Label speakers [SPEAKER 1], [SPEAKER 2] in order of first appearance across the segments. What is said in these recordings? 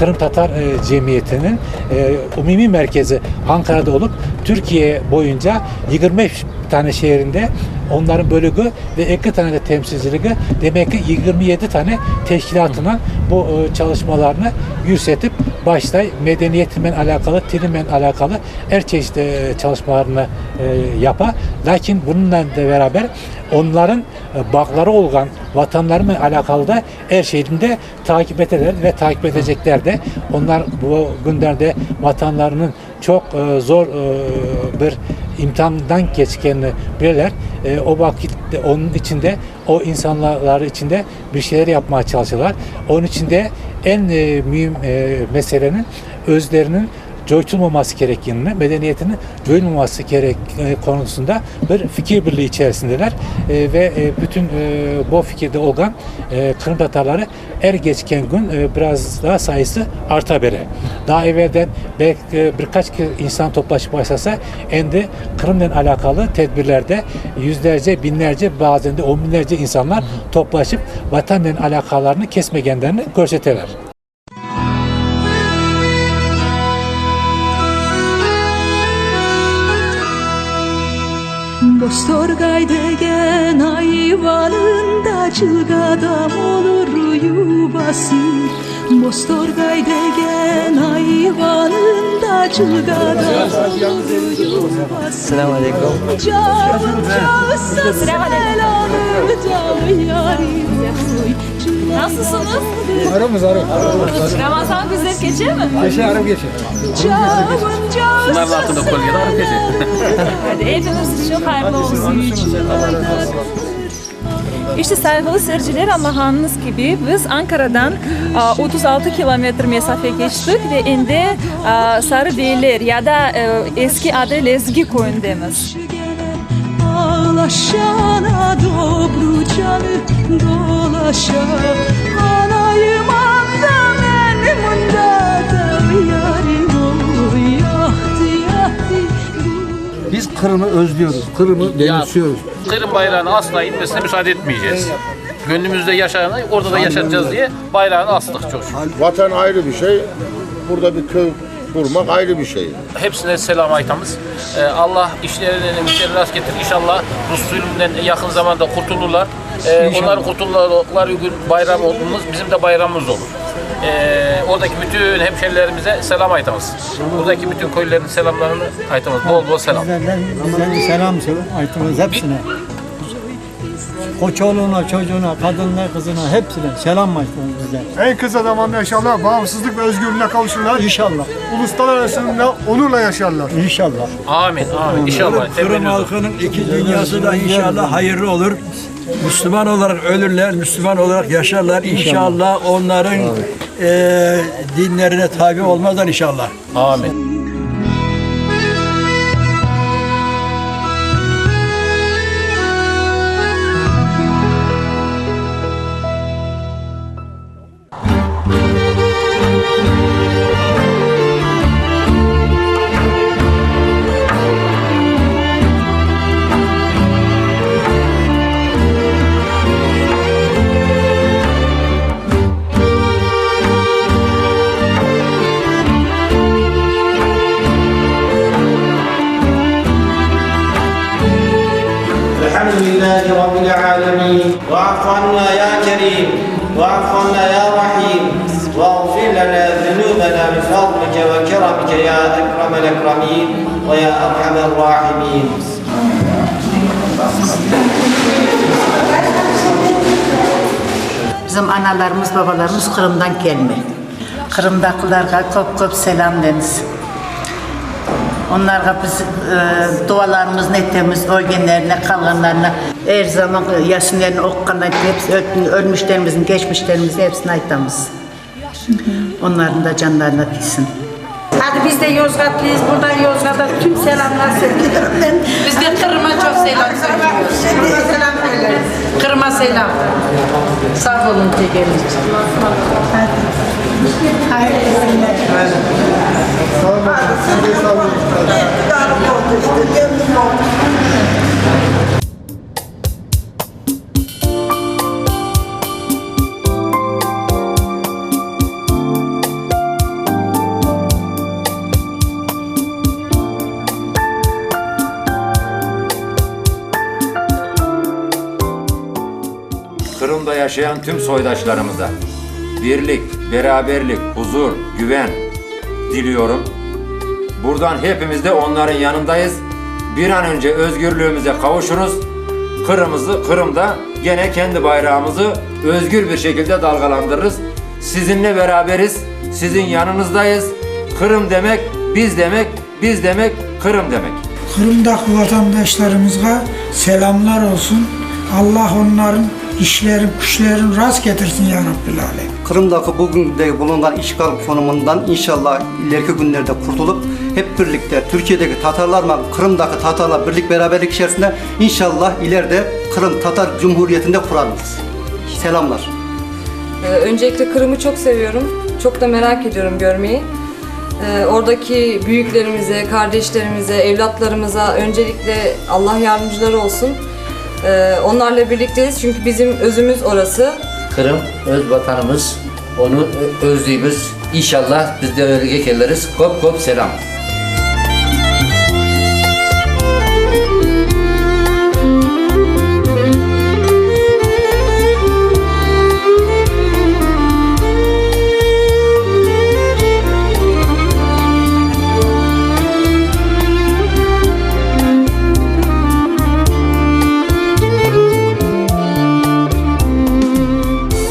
[SPEAKER 1] Qırımtatar cemiyetiniñ umumiy merkezi Ankarada olıp, Türkiye boyunca 25 tane şeerinde onların bölügi ve 2 tane de temsilciligi, demek ki, 27 tane teşkilâtınen bu çalışmalarnı yürsetip başlay, medeniyetinen alâqalı, tilinen alâqalı er çeşit çalışmalarnı yapa. Lâkin bunıñnen de beraber onların bağları olğan vatanlarınen alâqalı da er şeyni de takip eteler ve takip etecekler de. Onlar bu künlerde vatanlarınıñ çoq zor bir imtiandan keçkenini bileler. O vaqıt onıñ içün de, o insanlar içün de bir şeyler yapmağa çalışalar. Onıñ içün de eñ müim meseleniñ özleriniñ coytulmaması kerekkenini, medeniyetiniñ coyulmaması kerek konusında bir fikir birliği içerisindeler ve bütün bu fikirde olğan qırımtatarları er keçken kün biraz daa sayısı arta bere. Daa evelden belki bir qaç insan toplaşıp başlasa, endi Qırımnen alâqalı tedbirlerde yüzlerce, biñlerce, bazen de on biñlerce insanlar toplaşıp Vatannen alâqalarını kesmegenlerini körseteler.
[SPEAKER 2] Boztorğay degen ayvanında Cılğadam olur yuvası. Boztorğay degen ayvanında Cılğadam olur yuvası.
[SPEAKER 3] Selâm aleyküm.
[SPEAKER 2] Selâm aleyküm.
[SPEAKER 4] Nasılsıñız?
[SPEAKER 5] Arımız, arı.
[SPEAKER 4] Ramazan güzel keçemi?
[SPEAKER 5] Keçe, arı keçe.
[SPEAKER 6] Şunlarnıñ altında körgen arı keçe.
[SPEAKER 4] Hadi, epimiz içün hayırlı olsun. İşte, sayğılı seyirciler, añlağanıñız kibi, biz Ankaradan 36 kilometr mesafe keçtik ve endi Sarıbeyler ya da eski adı Lezgi köyündemiz.
[SPEAKER 5] Biz Qırım'ı özlüyoruz, Qırım'ı benimsiyoruz.
[SPEAKER 6] Qırım bayrağını asla inmesine müsaade etmeyeceğiz. Gönlümüzde yaşayanı orada da yaşatacağız diye bayrağını astıq çoq şükür.
[SPEAKER 7] Vatan ayrı bir şey, burada bir köy qurmaq ayrı bir şey.
[SPEAKER 6] Hepsine selam aytamız. Allah işlerini işlerini rast ketirsin. İnşallah Rus zulmünden yaqın zamanda qurtulurlar. Onların qurtuldıqları gün bayram olmamız, bizim de bayramımız olur. Oradaki bütün hemşerilerimize selam aytamız. Buradaki bütün köylerin selamlarını aytamız. Bol bol selam.
[SPEAKER 8] Bizlerden, bizden selam aytamız hepsine. Çoluğuna, çocuğuna, qadınına, qızına hepsine selam aytamız bizler.
[SPEAKER 9] En kısa zamanda inşallah bağımsızlık ve özgürlüğüne kavuşurlar.
[SPEAKER 8] İnşallah.
[SPEAKER 9] Uluslar arasında onurla yaşarlar.
[SPEAKER 8] İnşallah.
[SPEAKER 6] Amin, amin. İnşallah.
[SPEAKER 10] Qırım halqınıñ eki dünyası da inşallah hayırlı olur. Müslüman olarak ölürler, Müslüman olarak yaşarlar. İnşallah onların dinlerine tabi olmazlar inşallah.
[SPEAKER 6] Amin.
[SPEAKER 11] Elhamdülillahi Rabbil alemin. Ve'fu anna ya Kerim, ve'fu anna ya Rahim, veğfir lena zunubena bi fadlike ve keremike ya ekremel ekremin ve ya erhamer rahimin.
[SPEAKER 12] Bizim analarımız, babalarımız Qırımdan kelme. Qırımdakılarğa köp-köp selâm deymiz. Onlarğa biz dualarımıznı etemiz, ölgenlerine, qalğanlarına. Er zaman Yasinlerni oquğanda hepsi ölmüşlerimizniñ, keçmişlerimizniñ hepsini aytamız. Onlarnıñ da canlarına tiysin.
[SPEAKER 13] Hadi biz de Yozgatlıyız, buradan Yozgata tüm selamlar söylüyorum ben.
[SPEAKER 14] Biz de Qırıma çoq selam söylüyoruz.
[SPEAKER 13] Selam söyleriz.
[SPEAKER 14] Qırıma selam. Sağ olun kelgeniñiz içün.
[SPEAKER 13] Hadi. Hayırlı günler.
[SPEAKER 3] yaşayan tüm soydaşlarımıza birlik, beraberlik, huzur, güven diliyorum. Buradan hepimiz de onların yanındayız. Bir an önce özgürlüğümüze kavuşuruz. Kırımızı, Kırım'da gene kendi bayrağımızı özgür bir şekilde dalgalandırırız. Sizinle beraberiz, sizin yanınızdayız. Kırım demek, biz demek, biz demek, Kırım demek.
[SPEAKER 15] Qırımdaki vatandaşlarımızğa selamlar olsun. Allah onların işlerin, küçlerin rast ketirsin ya Rabbil Alem.
[SPEAKER 16] Kırım'daki bugün bulunan işgal konumundan inşallah ileriki günlerde kurtulup hep birlikte Türkiye'deki Tatarlarla Kırım'daki Tatarlar birlik beraberlik içerisinde inşallah ileride Kırım Tatar Cumhuriyeti'nde kurarız. Selamlar.
[SPEAKER 14] Ee, öncelikle Kırım'ı çok seviyorum. Çok da merak ediyorum görmeyi. Ee, oradaki büyüklerimize, kardeşlerimize, evlatlarımıza öncelikle Allah yardımcıları olsun. Ee, onlarla birlikteyiz çünkü bizim özümüz orası.
[SPEAKER 17] Kırım öz vatanımız, onu özlüyoruz. İnşallah biz de öyle geliriz. Kop kop selam.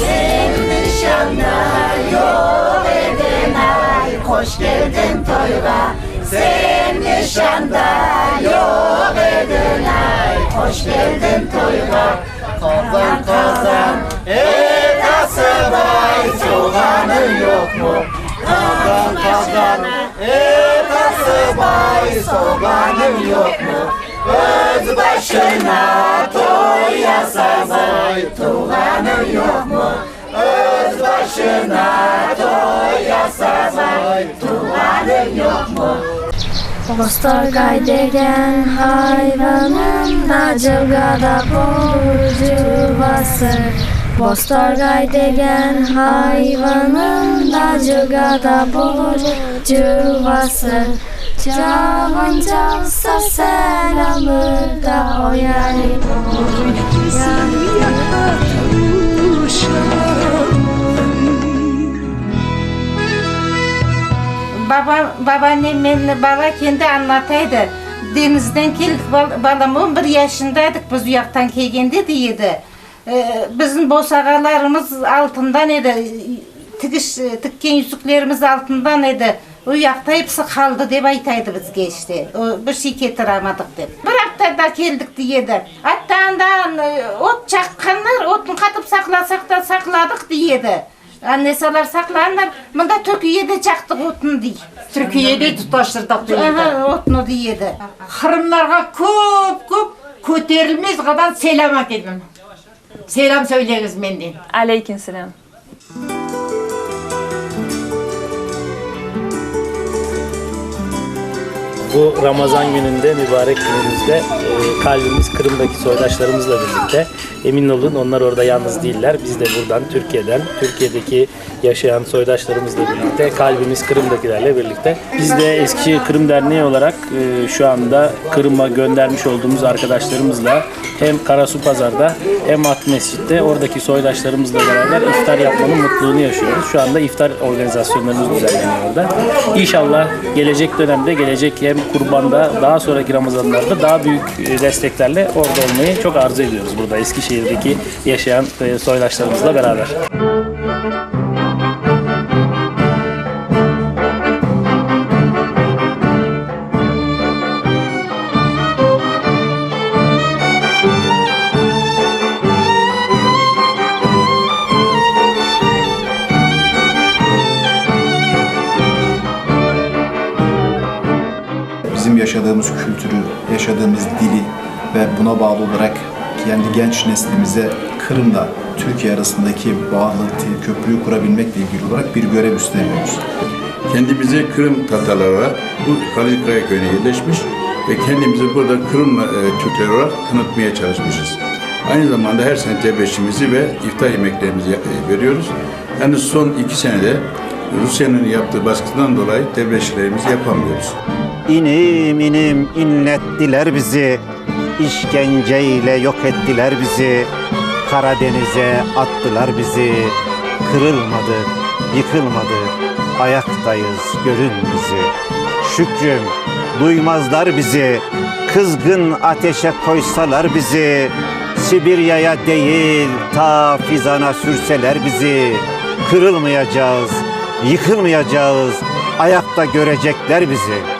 [SPEAKER 2] Sen nişanda yok edin ay Hoş geldin toyga Sen nişanda yok edin ay Hoş geldin toyga Kazan kazan etası bay Soğanı yok mu? Kazan kazan etası bay Soğanı yok mu? Öz başına toy yasazay Tuğanı yok mu? Öz başına toy yasazay Tuğanı yok mu?
[SPEAKER 18] Bostorgay degen hayvanın da cılgada bolur cıvası. Bostorgay degen hayvanın da cılgada bolur cıvası. Cavan çalsa selamı da o yani
[SPEAKER 13] Baba, babaannem meni bala kendi anlataydı. Denizden keldik balam, on bir yaşındaydık biz uyaqtan kelgende, dey edi. Bizim bosağalarımız altından edi, tigiş, tikken yüzüklerimiz altından edi. Uyaqta episi qaldı, dep aytaydı bizge işte, bir şey ketiramadıq dep. Bir aftada keldik, dey edi. Atta anda ot çaqqanlar, otnı qatıp saqlasaq da saqladıq, dey edi. Annesalar saqlanlar, mında Türkiyede çaqtıq otnı, dey.
[SPEAKER 19] Türkiyede tutaştırdıq, dey edi.
[SPEAKER 13] Aha, otnı, dey edi.
[SPEAKER 19] Qırımlarğa köp-köp köterilmez qadar selâm akedim. Selâm söyleñiz menden.
[SPEAKER 4] Aleyküm selâm.
[SPEAKER 20] Bu Ramazan gününde, mübarek günümüzde kalbimiz Kırım'daki soydaşlarımızla birlikte. Emin olun onlar orada yalnız değiller. Biz de buradan Türkiye'den, Türkiye'deki yaşayan soydaşlarımızla birlikte, kalbimiz Kırım'dakilerle birlikte. Biz de Eskişehir Kırım Derneği olarak şu anda Kırım'a göndermiş olduğumuz arkadaşlarımızla hem Karasupazar'da hem Akmescit'te oradaki soydaşlarımızla beraber iftar yapmanın mutluluğunu yaşıyoruz. Şu anda iftar organizasyonlarımız düzenleniyor orada. İnşallah gelecek dönemde, gelecek hem kurbanda, daha sonraki Ramazanlarda daha büyük desteklerle orada olmayı çok arzu ediyoruz burada Eskişehir'deki yaşayan soydaşlarımızla beraber.
[SPEAKER 21] Bizim yaşadığımız kültürü, yaşadığımız dili ve buna bağlı olarak kendi genç neslimize Kırım'la Türkiye arasındaki bağlantıyı, köprüyü kurabilmekle ilgili olarak bir görev üstleniyoruz.
[SPEAKER 22] Kendimizi Kırım Tatarları olarak bu Kalıcıkaya köyüne yerleşmiş ve kendimizi burada Kırım e, Türkleri olarak tanıtmaya çalışmışız. Aynı zamanda her sene tebeşimizi ve iftar yemeklerimizi e, veriyoruz. Yani son iki senede Rusya'nın yaptığı baskıdan dolayı tebeşirlerimizi yapamıyoruz.
[SPEAKER 23] İnim inim inlettiler bizi, işkenceyle yok ettiler bizi. Karadeniz'e attılar bizi, Kırılmadık, yıkılmadık, ayaktayız, görün bizi. Şükrüm, duymazlar bizi, Kızgın ateşe koysalar bizi, Sibirya'ya değil, ta Fizan'a sürseler bizi, Kırılmayacağız, yıkılmayacağız, ayakta görecekler bizi.